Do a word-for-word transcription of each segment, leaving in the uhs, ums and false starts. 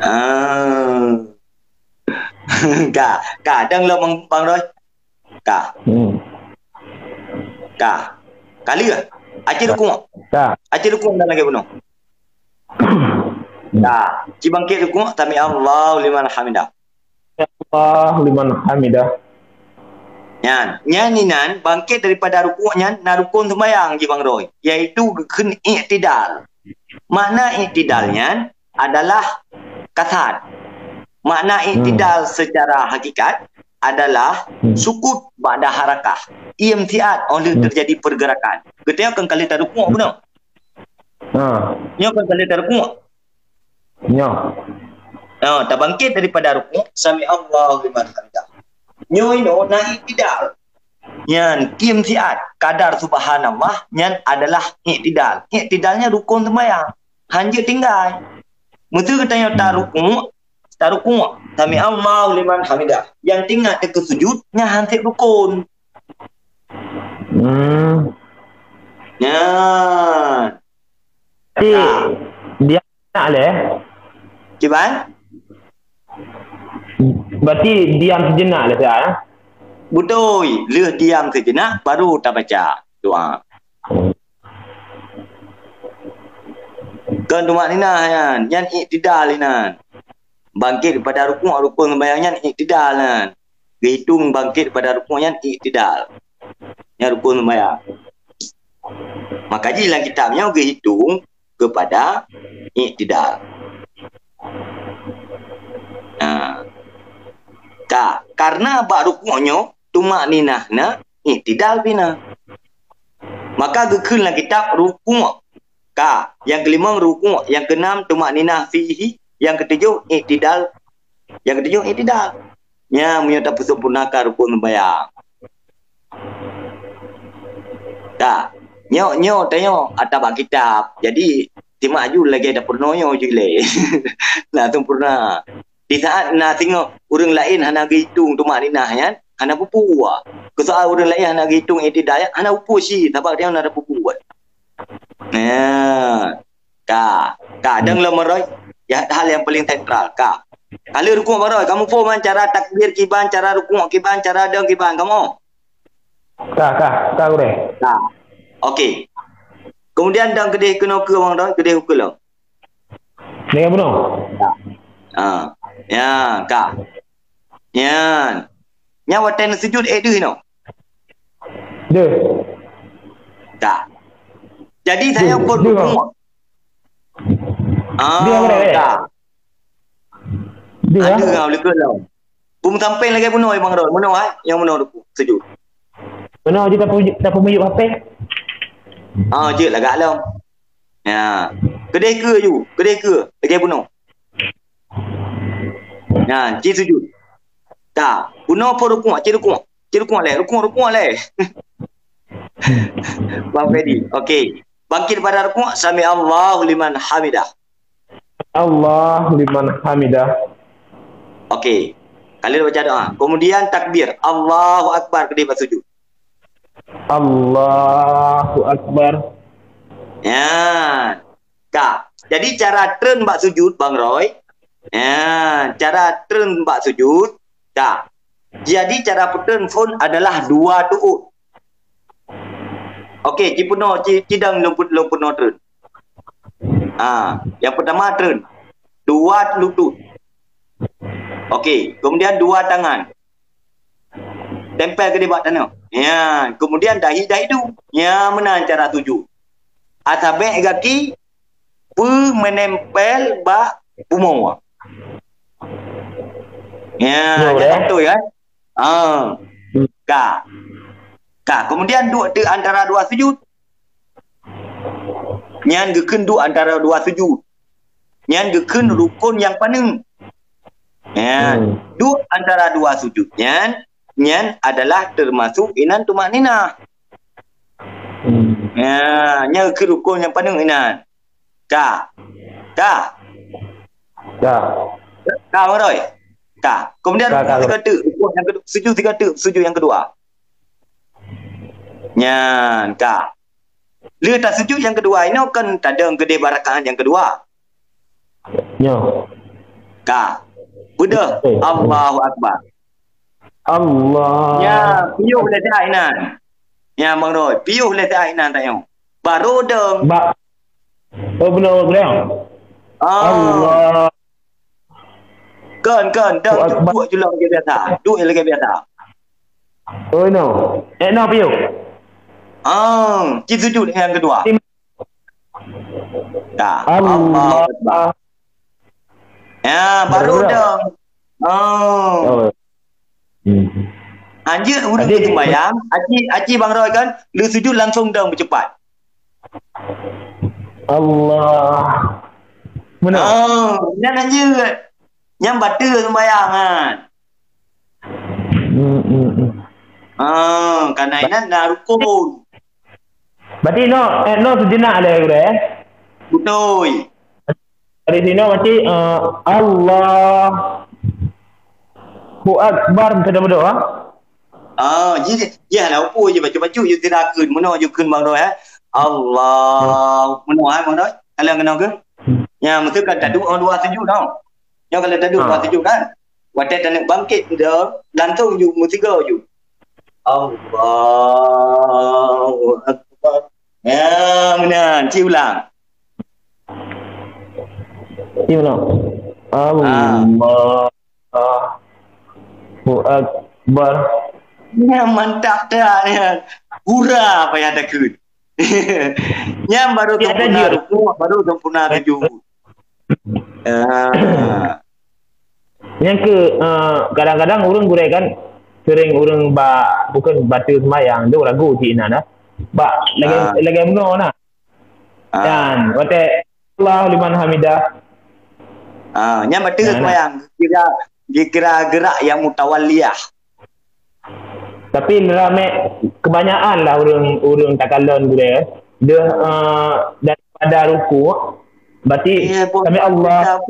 Ah. Ka, ka, dang lom Bang, Bang Roy. Ka. Hmm. Ka. Ka lheueh. Aci rukuk. Ka. Aci rukuk dan lagèe bunoe. Ka. Ci bangkit rukuk, sami Allahu liman hamidah. Allah liman hamidah. Nyan, nyan inan bangkit daripada rukuk nyan na rukun sembahyang ji Bang Roy, yaitu geukheun iktidal. Makna iktidal nyan adalah kasad. Makna Hmm. iktidal secara hakikat adalah Hmm. sukut ba'da harakah, iem siat óh lheueh Hmm. terjadi pergerakan. Geutanyoe kan ka lheueh tarukuk bunoe. Ha. Nyoe kan ka lheueh tarukuk. Nyoe. Ha, tabangkit daripada rukuk, sami Allahu liman hamidah. Nyoe inoe na iktidal. Nyan, kiem siat, kadar subhanallah, nyan adalah iktidal. Iktidal nyan rukun sembahyang. Hanjeuet tinggai. Meuseu geutanyoe tarukuk, tarukuk, sami Allahu liman hamidah. Nyang teuingat teuh keu sujud, nyan han sép rukun. Hmm. Nyan. Berarti Ka. diam sejenak lé? Kiban? Berarti diam sejenak lé, Ustaz, eh? Beutôi, lheueh diam sejenak baru tabaca doa. Kon tumakninah nyan, nyan iktidal inan. Bangkit pada rukuk, rukun sembahyang nyan iktidal nyan. Geuhitong bangkit pada rukuk nyan iktidal. Nyan rukun sembahyang. Maka jih lam kitab nyoe geuhitong kepada iktidal. Nah, ka, karena bak rukuk nyoe tumakninah na, iktidal pih na. Maka geukheun lam kitab rukuk. Ka, nyang keulimong rukuk, nyang keunam tumakninah fihi, nyang keutujoh iktidal, nyang keutujoh iktidal. Nyan meunyoe tapeusempurnakan rukun sembahyang. Ka, nyoe, nyoe, tanyoe ata bak kitab. Jadi, simak ju lagèe tapeurunoe nyoe ju lé. Nah, sempurna. Di saat na singoh ureueng laén hana geuhitong tumakninah nyan, hana peue-peue. Keu soal ureueng laén hana geuhitong iktidal nyan, hana peue-peue cit, sabab tanyoe hana peue-peue. Nah, ka, ka, dang lom Bang Roy. Ya, hal yang paling sentral, ka. Ka lheueh rukuk Bang Roy, kamoe phom kan cara takbir kiban, cara rukuk kiban, cara dang kiban, kamoe? Ka, ka, ka, Gurèe. Ka. Okey. Kemudian dang keudeh keunoe keu Bang Roy, keudeh ukeue lom. Nyan bunoe. Ha. Ya, ka. Nyan. Nyan watèe neusujud ék deuh inoe. Deuh. Ka. Jadi, tanyoe Deuh, kon deuh. rukuk. Ah, Deuh, Bang Roy. ka. Deuh, ah? Aduh, ngau likot lah. Peumeusampéng lagèe bunoe, Bang Roy. Bunoe, eh? Nyang bunoe rukuk, sujud. Bunoe jih tapeu-, tapeumiyueb H P. Ah, jeuet lagak lom. Ya. Keudeh keue ju, keudeh keue. Lagèe bunoe. Nyan, ci sujud. Ka. Bunoe phon rukuk, ci rukuk. Ci rukuk lé, rukuk, rukuk lé. Bang Fedi. Okey. Bangkit pada rukuk, sami Allahu liman hamidah. Allah liman hamidah. Okey. Ka lheueh baca doa. Kemudian takbir. Allahu Akbar, keudeh bak sujud. Allahu Akbar. Ya. Ka. Jadi cara treun bak sujud, Bang Roy. Ya, cara treun bak sujud. Ka. Jadi cara peutreun phon adalah dua tuôt. Okey, ci peunoh, ci, ci dang lôn peu-, lôn peunoh treun. Ha, nyang peutama treun. Dua lutôt. Okey, kemudian dua tangan. Tempel keudeh bak tanoh. Ya, kemudian dahi, dahi du. Ya, meunan cara sujud. Asabe gaki peu meunempel bak bumoe. Ya, Nyoe, ya, ya. Beutôi, kan? Ha. Hmm. Ka. Ka. Kemudian duek di antara dua sujud. Nyan geukheun duek antara dua sujud. Nyan geukheun Hmm. rukon nyang paneuk. Nyan. Hmm. Duek antara dua sujud nyan, nyan adalah teumasok inan tumakninah. Hmm. Ya, nyan geukheun rukon nyang paneuk inan. Ka. Ka. Ka. Ka, Bang Roy? Ka. Kemudian Ka, ka, rukuk Bang. Sigoe teuk, rukuk nyang kedua, sujud sigoe teuk, sujud nyang kedua. Nyan, ka. Lheueh tasujud nyang kedua inoe kan tadong keudeh bak rakaat nyang kedua. Nyoe. Ka. Beudôh. Allahu Akbar. Allah. Ya, piôh lé siat inan. Ya, Bang Roy, piôh lé siat inan tanyoe. Baru dong. Ba-, oh, beuna, beuna. Ah. Allah. Kon, kon, dong. Allahu Akbar. Duek julong lagèe biasa. Duek lagèe biasa. Oh, no. Eh, no, piôh. Ah, ci sujud nyang keudua. Dah. Allahu Akbar. Ya, baru dong. Oh. Oh. Hmm. Anjeuk ureueng Adik. Seumayang, aci, aci Bang Roy kan, le sujud langsung dong beucepat. Allah. Meunan? Oh, nyan anjeuk. Nyan bateue seumayang kan. Hmm, hmm, hmm. Ah, karena inan na rukun. Berarti no, eh, no sejenak lé, Gurèe, eh? Beutôi. Dari sinoe berarti, eh, Allahu Akbar, beutôi-beutôi, ha? Ah, ji, ji hana upu je bacut-bacut, ju tidak kheun, meunoe ju kheun Bang Roy, eh. Allah, meunoe, eh, Bang Roy. Kalau kena ke? Ya, mesti kan tadu dua sujud tau. Nyoe kalau tadu dua sujud kan. Watèe taneuk bangkét, langsung ju meusigoe ju. Allahu Akbar. Ya, meunan. Ci ulang. Ci ulang. Ah. Allahu Akbar. Ya, mantap dah, ya. Hura, payah takheun. Nyan baru sempurna rukuk, baru sempurna sujud. Ah. Nyang keu, eh, kadang-kadang ureueng Gurèe kan sering ureueng ba, bukan bateue seumayang, dok ragu cit inan dah. Bak lagèe, lagèe bunoe nah. Ah. Kan, watèe Allahu liman hamidah. Ah, nyan bateue seumayang, kira, kira gerak yang mutawaliyah. Tapi ramè kebanyakan lah ureueng, ureueng takalon Gurèe. Deuh, eh, daripada rukuk, berarti sami Allah.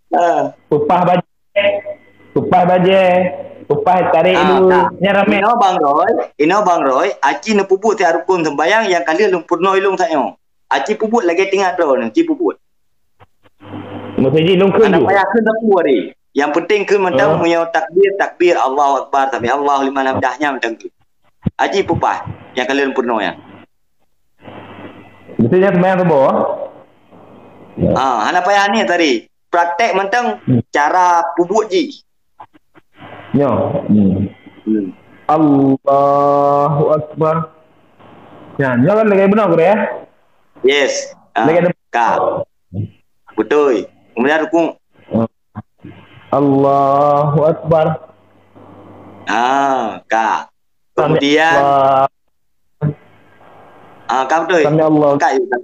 Ah. Peupah bajèe, peupah bajèe, peupah tarek dulu. Nyan ramè. Inoe Bang Roy, inoe Bang Roy, aci neupeubuet siat rukun sembayang nyang ka lheueh lôn peurunoe ilôn tanyoe. Aci peubuet lagèe teuingat droeneuh, ci peubuet. Meuseujid lôn kheun ju. Hana payah kheun sapeue hari. Yang penting kheun mantong meunyoe takbir, takbir, Allahu Akbar, sami Allahu liman hamidah, nyan mantong kheun. Aci peupah nyang ka lheueh peurunoe nyan. Beutôi nyan seumayang suboh? Ah, hana payah niet tadi. Praktek mantong cara peubuet jih. Nyoe. Hmm. Hmm. Allahu Akbar. Nyan, nyoe kan lagèe bunoe, Gurèe, ya? Yes. Ah, lagèe ka. Beutôi. Kemudian rukuk. Allahu Akbar. Ah, ka. Kemudian, ah, ka beutôi. Sami Allah. Ka, ya, ka.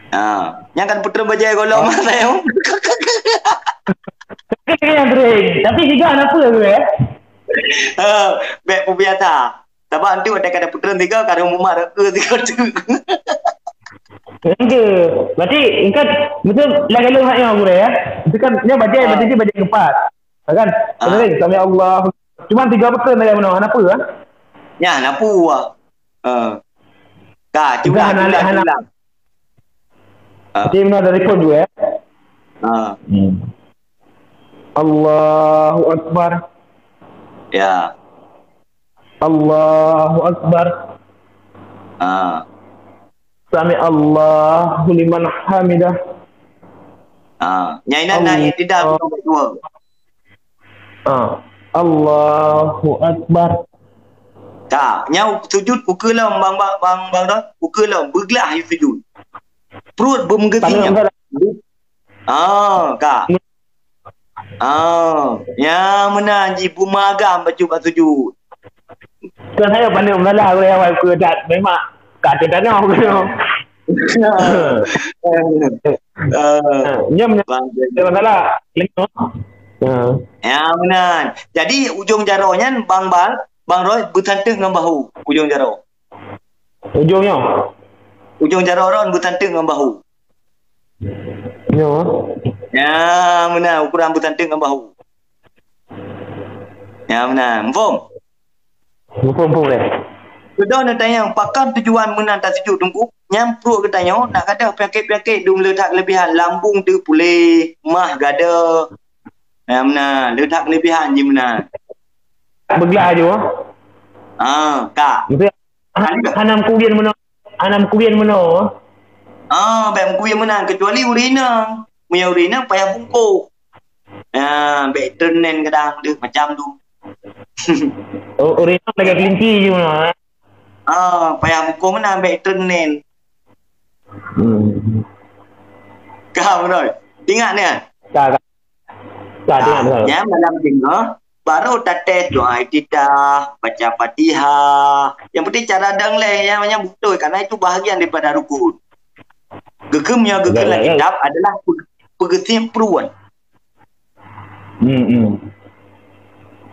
Ah, nyan kan putron bajèe golom masa nyoe. Tapi juga kenapa tu, eh? Ah, bèk peubiasa. Sabab nanti watèe ka putron tiga, kadang mumat raka tiga tu. Enggak. Berarti engkau betul lagèe lôn hak nyoe, Gurèe, ya. Itu kan nyoe bajèe, berarti dia bajèe keempat. Kan? Ah. Betul, sami Allah. Cuma tiga betul lagèe mana? Kenapa, ah? Ya, kenapa, ah? Ah. Ka, cuba, hana, cuba, hana. Ah. Jadi, mana dari pun juga, ya? Ah. Hmm. Allahu Akbar. Ya. Allahu Akbar. Ah. Sami Allahu liman hamidah. Ah, nyan inan na Allah. I'tidal nombor dua. Ah, Allahu Akbar. Ka, nyan sujud ukeue lom, Bang, Bang, Bang, Bang Don. Ukeue lom, beuglah yue sujud. Pruet beumeugeusi nyan. Ah, ka. Ah, nyan meunan jih beumagam bacut bak sujud. Kan saya pandai meulala, boleh awai ke dat memang kat tu tanah gitu. Ah, nyan meunan. Bang, dia masalah. Lengkap. Ha. Ya, meunan. Jadi, ujong jaroe nyan, Bang Bal, Bang Roy, beusanteuh ngon bahu, ujong jaroe. Ujong nyoe? Ujong jaroe droen beusanteuh ngon bahu. Nyoe? Ya, meunan, ukuran beusanteuh ngon bahu. Ya, meunan. Muphom? Muphom, muphom, deh. Keudroe neutanyong, pakon tujuan meunan tasujud, Teungku? Nyang pruet geutanyoe nak gadôh peunyakét-peunyakét dum le that keulebihan, lambung teuh puléh, mah gadôh. Nah, meunan, le that keulebihan jih meunan. Beuglah aju, ah. Ah, ka. Mesti hana meukubiet meunoe. Hana meukubiet meunoe. Ah, bèk meukubiet meunan, kecuali ureueng inong. Meunyoe ureueng inong payah bungkôh. Ah, bèk treun nèn kadang deuh macam tu. Oh, ureueng inong lagèe kelinci je meunoe, eh. Ah, payah bungkôh meunan bèk treun nèn. Hmm. Ka, Bang Roy. Ingat ni, ah? Ka, ka. Ka, tengok, tengok. Nyan malam Jumaat, baru tates doa iftitah, baca Fatihah. Yang penting cara dong leh, yang, yang betul, karena itu bahagian daripada rukun. Geukheun, yang geukheun lam kitab adalah pe-, peugeusim pruet. Hmm, hmm.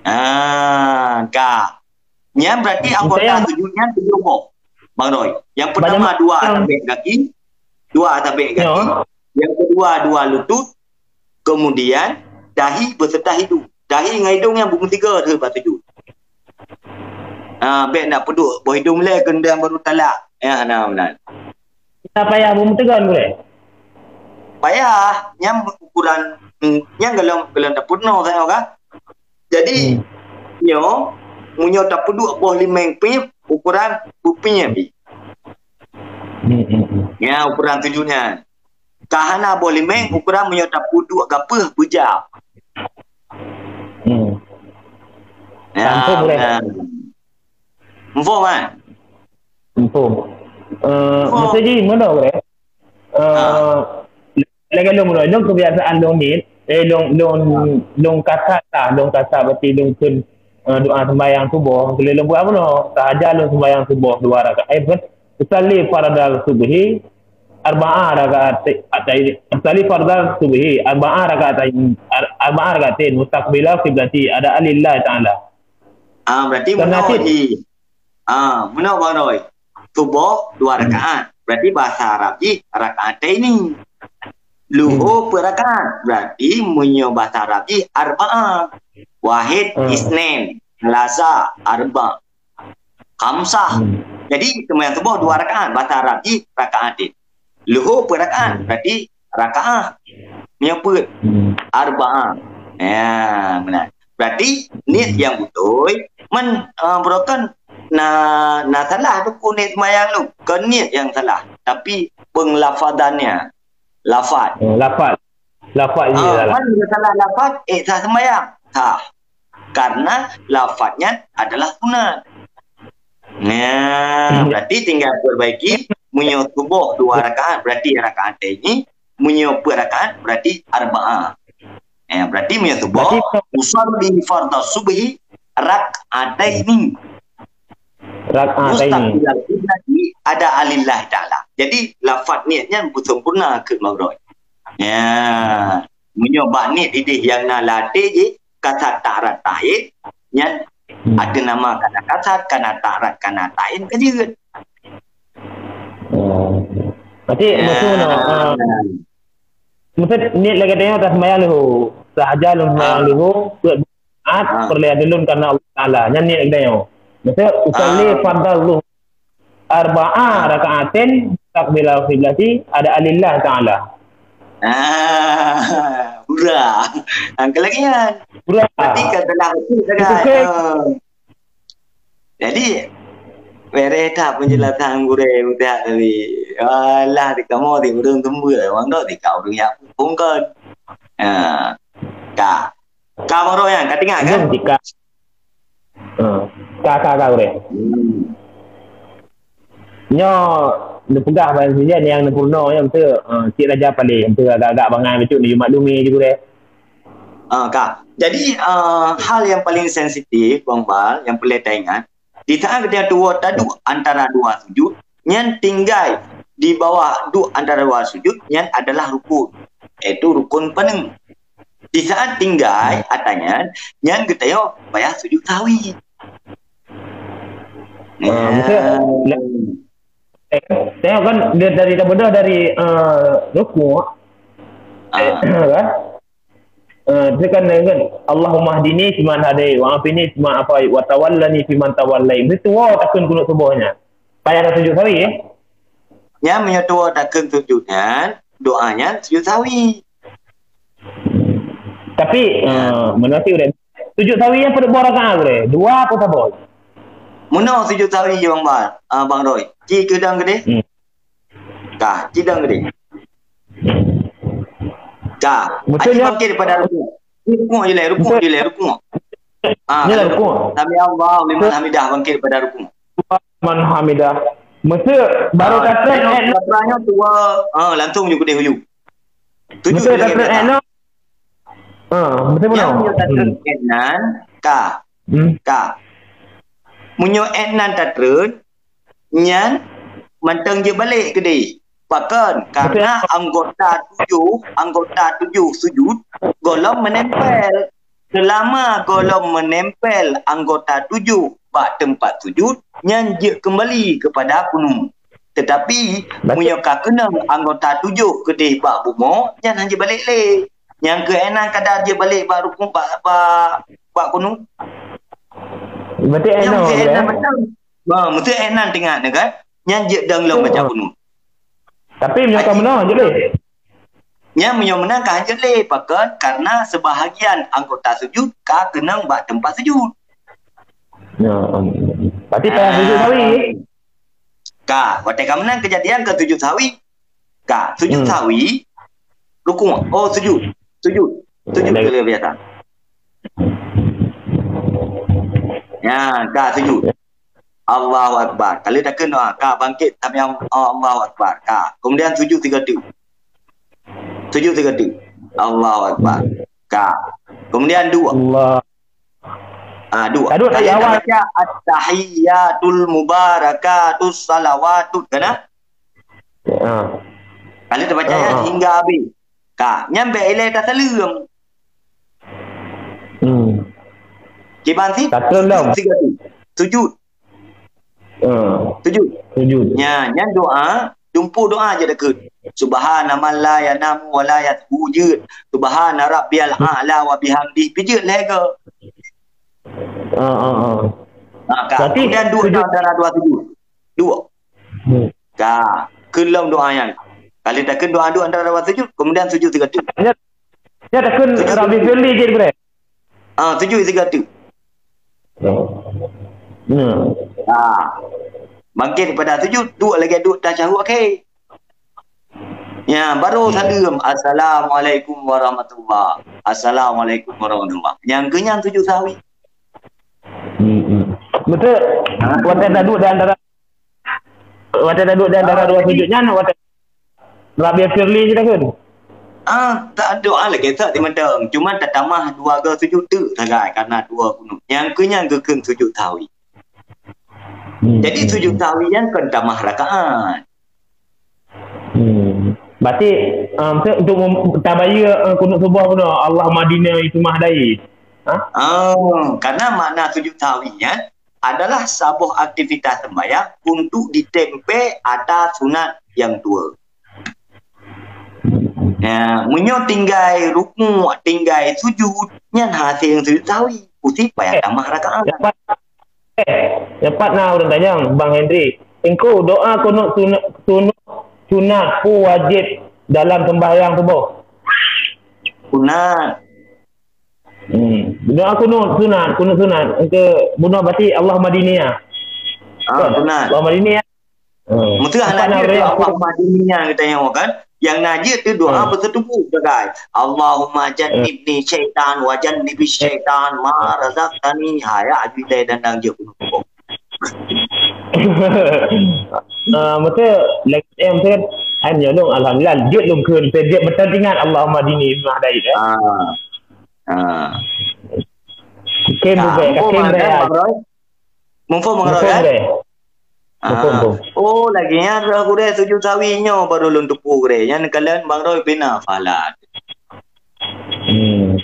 Ah, ka. Nyan berarti anggota sujud nyan tujoh boh, Bang Roy. Yang pertama dua atabek gaki, dua atabek gaki. Yang kedua dua lutut, kemudian dahi beserta hidung. Dahi ngon hidung nyan beumeusigoe sujud. Ha, bèk nak peuduek boh hidung lé kemudian baru talak. Ya, nah, benar. Kita payah beumeutegon, Gurèe? Payah. Nyan ukuran, hmm, nyan golom, golom tapeurunoe sayoe ka. Jadi, hmm, nyoe, meunyoe tapeuduek boh limeng pih, ukuran bupie pih. Hmm, hmm, hmm. Nyan ukuran sujud nyan. Ka hana boh limeng, ukuran meunyoe tapeuduek gapeuh beujam. Hmm. Ya, muphom, Gurèe? Muphom, kan? Muphom. Eh, muphom. Maksud jih, meunoe, Gurèe? Eh, lagèe lôn, lôn kebiasaan lôn ni, eh, lôn, lôn, lôn kasat lah, lôn kasat berarti lôn kheun, eh, doa sembahyang suboh, keu lôn buat apa noh? Sahaja lôn sembahyang suboh dua rakaat, eh, bukan, usalli fardal subhi arba'a rakaat, usalli fardal subhi arba'a rakaat, ar-, arba'a rakaatin mustaqbila qiblati, ada lillahi ta'ala. Ah, berarti meunoe jih. Ah, meunoe, Bang Roy. Suboh dua rakaat. Berarti bahasa Arab jih rakaataini. Luhur peuet rakaat. Berarti meunyoe bahasa Arab jih arba'a. Wahid, isnen, salasa, arba, khamsah. Jadi, sembahyang suboh dua rakaat. Bahasa Arab jih rakaatin. Luhur peuet rakaat, berarti rakaah. Meunyoe peuet, arba'ah. Ya, meunan. Berarti niet nyang beutôi, men, ah, beurokon na, na salah tu keu niet seumayang tu. Kon niet nyang salah, tapi peunglafazannya. Lafaz. Hmm, lafaz. Lafaz je salah. Ah, salah. Kan na salah lafaz, eh, sah seumayang? Sah. Karena lafaz nyan adalah sunat. Nah, berarti tinggal perbaiki. Meunyoe suboh dua rakaat, berarti rakaat ini. Meunyoe peuet rakaat, berarti arba'ah. Eh, berarti meunyoe suboh, berarti usalli fardhu subhi rak'ataini. Rak'ataini. Mustaqbilal qiblati ada lillahi ta'ala. Jadi, lafaz niet nyan beusempurna keu maghrib. Ya. Meunyoe bak niet idéh nyang na lam até jih, kasat ta'arat ta'yin, nyan ateueh nama kana kasat, kana ta'arat, kana ta'yin ka jeuet. Oh. Berarti maksud na, ah, maksud niet lagèe tanyoe taseumayang leuhô, sahaja lôn seumayang leuhô, peuet rakaat peureulèe lôn karena Allah Taala. Nyan niet lagèe tanyoe. Maksud usalli fardhu arba'ah raka'atin mustaqbilal qiblati ada lillahi ta'ala. Ah, pura. Angka lagi nyan. Pura. Berarti ka salah betul sangat. Betul. Ah. Jadi, bereh that penjelasan gurèe mudah tadi. Alah, di kamoe di ureueng teumbeu, wang dok di ka ureueng yak pungkon. Ha. Ka. Ka baroe nyan, ka teuingat kan? Jom jika. Ha. Ka, ka, ka, gurèe. Hmm. Nyoe neupeugah ban sijen nyang neupeurunoe nyoe, beutôi, ha, cit raja paleng, beutôi agak-agak bangai bacut neumaklumi jih gurèe. Ah, ka. Jadi, ah, hal yang paling sensitif, Bang Bal, yang perlu taingat, di saat kita dua taduek antara dua sujud, nyan tinggai di bawah duek antara dua sujud, nyan adalah rukun, iaitu rukun paneuk. Di saat tinggai ata nyan, nyan geutanyoe payah sujud sahwi. Ah, maksud, eh, tengok kan, dia dari, tabeudôh dari, eh, rukuk, kan? Eh, dia kan, kan, "Allahumma hdini fiman hadait, wa afini fiman afait, wa tawallani fiman tawallait." Itu wow takun kunut subuhnya. Payah dah sujud sahwi, eh? Nyan meunyoe tuwoe takheun sujud nyan, doa nyan sujud sahwi. Tapi, eh, meunan cit udah. Sujud sahwi nyan padum boh rakaat, Gurèe? Dua apa saboh? Meunoe sujud sahwi, Bang Ba-, ah, Bang Roy. Ci keudang keudeh? Hmm. Ka, ci dang keudeh. Ka. Betul, Aci ya. Bangkit daripada rukuk. Rukuk je lé, rukuk je lé, rukuk. Ah, ya, rukuk. Sami Allahu liman hamidah, bangkit daripada rukuk. Liman hamidah. Mesti baru tatrek, eh, tatrek nyoe dua. Ah, langsung ju keudeh uyu. Tujuh. Mesti tatrek, eh, no. Ah, mesti. Nyang mana? Nyang tatrek, hmm, eh, nan, ka. Hmm. Ka. Meunyoe eh nan tatrek, nyan mantong jeuet balek keudeh. Pakon? Karena anggota tujoh, anggota tujoh sujud gohlom meunempel. Seulama gohlom meunempel anggota tujoh bak teumpat sujud, nyan jeuet keumbali keupada kunut. Teutapi, meunyoe ka keunong anggota tujoh keudeh bak bumoe, nyan hana jeuet balek lé. Nyang keu eh nan kadar jeuet balek bak rukuk, bak, bak, bak kunut. Berarti eh nan mantong. Ha, meuteuk eh nan teuingat nyan kan? Nyan jeuet dong lom baca kunut. Tapi meunyoe ka meunan jeuet lé. Nyan meunyoe meunan ka jeuet lé, pakon? Karena sebahagian anggota sujud ka keunong bak teumpat sujud. Ya, em, berarti payah sujud sahwi. Ka, watèe ka meunan keujadian ka sujud sahwi. Ka, sujud sahwi, rukuk. Oh, sujud. Sujud. Sujud ke biasa. Ya, ka sujud. Allahu Akbar. Kalau dah kena, ka bangkit, tapi yang, oh, Allahu Akbar. Ka. Kemudian sujud tiga tu. Sujud tiga tu. Allahu Akbar. Ka. Kemudian dua. Allah. Ah, dua. Tadi awal baca at-tahiyyatul mubarakatus salawatut, kan? Ya. Kalau terbaca ya, hingga habis. Ka, nyampe ilai tasaleuem. Hmm. Kiban sit? Tasaleuem dong. Sujud. Sujud. Hmm. Sujud. Sujud. Nya, nyan doa, dumpu doa je dekat. Subhana man la yanamu wa la yashu jeuet. Subhana rabbiyal a'la wa bihamdi. Pijeuet lego. Ah, ah, ah. Ha, ka. Berarti kemudian dua sujud antara dua sujud. Dua. Hmm. Ka. Keulom doa nyan. Kalau dah keu doa dua antara dua sujud, kemudian sujud tiga tu. Ya. Ya, takheun Rabbi firli jeuet, Gurèe. Ah, sujud tiga tu. Oh. Ya. Ah. Bangkit daripada sujud, duduk lagi duduk tasyahud akhir. Ya, baru saleuem, "Assalamualaikum warahmatullah. Assalamualaikum warahmatullah." Nyang keu nyan sujud sahwi. Hmm, hmm. Betul. Ha? Watèe dah duduk di antara Watèe taduek di antara dua sujud nyan, watèe Rabbi firli je takheun. Ah, tak doa lagi tak di mantong. Cuma tatamah dua go sujud tu sagai karena dua kunut. Nyang keu nyan geukheun sujud sahwi. Hmm. Jadi sujud sahwi nyan kon tamah rakaat. Hmm. Berarti, um, untuk mem- tabayeue, uh, kunut suboh bunoe, Allahumma hdini fi man hadait. Ha? Oh, karena makna sujud sahwi nyan adalah saboh aktivitas sembahyang untuk ditempel atas sunat nyang tuwoe. Ya, meunyoe tinggai rukuk, tinggai sujud, nyan hase nyang sujud sahwi, pasti payah tamah rakaat. Dapat, eh, dapat na ureueng tanyong, Bang Hendri. Engko doa kunut sunat, sunat, sunat peue wajéb dalam sembahyang suboh? Sunat. Hmm. Doa kunut sunat, kunut sunat. Engke bunoe baca Allahumma hdini. Ah, kan? Sunat. Allahumma hdini. Hmm. Mesti hana jeuet tu Allahumma hdini nyang kita nyawa kan. Yang na jeuet tu doa bersekutu sagai. Allahumma jannibni syaitan wa jannibis syaitan ma razaqtani. Ha, ya, aju dan nang jeuet kunut. Ah, mesti lagi em tu kan. Ai nyoe dong, alhamdulillah, jeuet lôn kheun, jeuet beutôi ingat Allahumma hdini fi man hadait, eh. Ah. Ah. Kakém bubé, kakém bubé. Muphom, Bang Roy? Muphom, eh? Muphom. Oh, lagèe nyan roh gurèe sujud sahwi nyoe baru lôn teupeu gurèe. Nyan kalon Bang Roy pih na pahala. Hmm.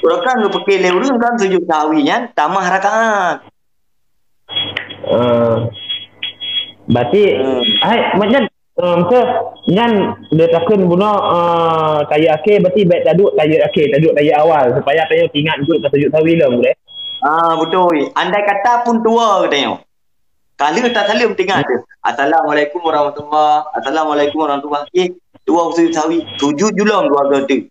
Uroe kan geupiké lé ureueng kan sujud sahwi nyan tamah rakaat. Eh, berarti, hmm, hai, macam, eh, macam nyan dia takheun bunoe, eh, tahiyat akhé, berarti bèk taduek tahiyat akhé, taduek tahiyat awal supaya tanyoe teuingat duek ka sujud sahwi lom, boleh? Ah, beutôi. Andai kata pun dua geutanyoe. Ka lheueh tasaleuem teuingat deh. Assalamualaikum warahmatullah. Assalamualaikum warahmatullah. Eh, dua usu sawi, sujud julong dua belas tu.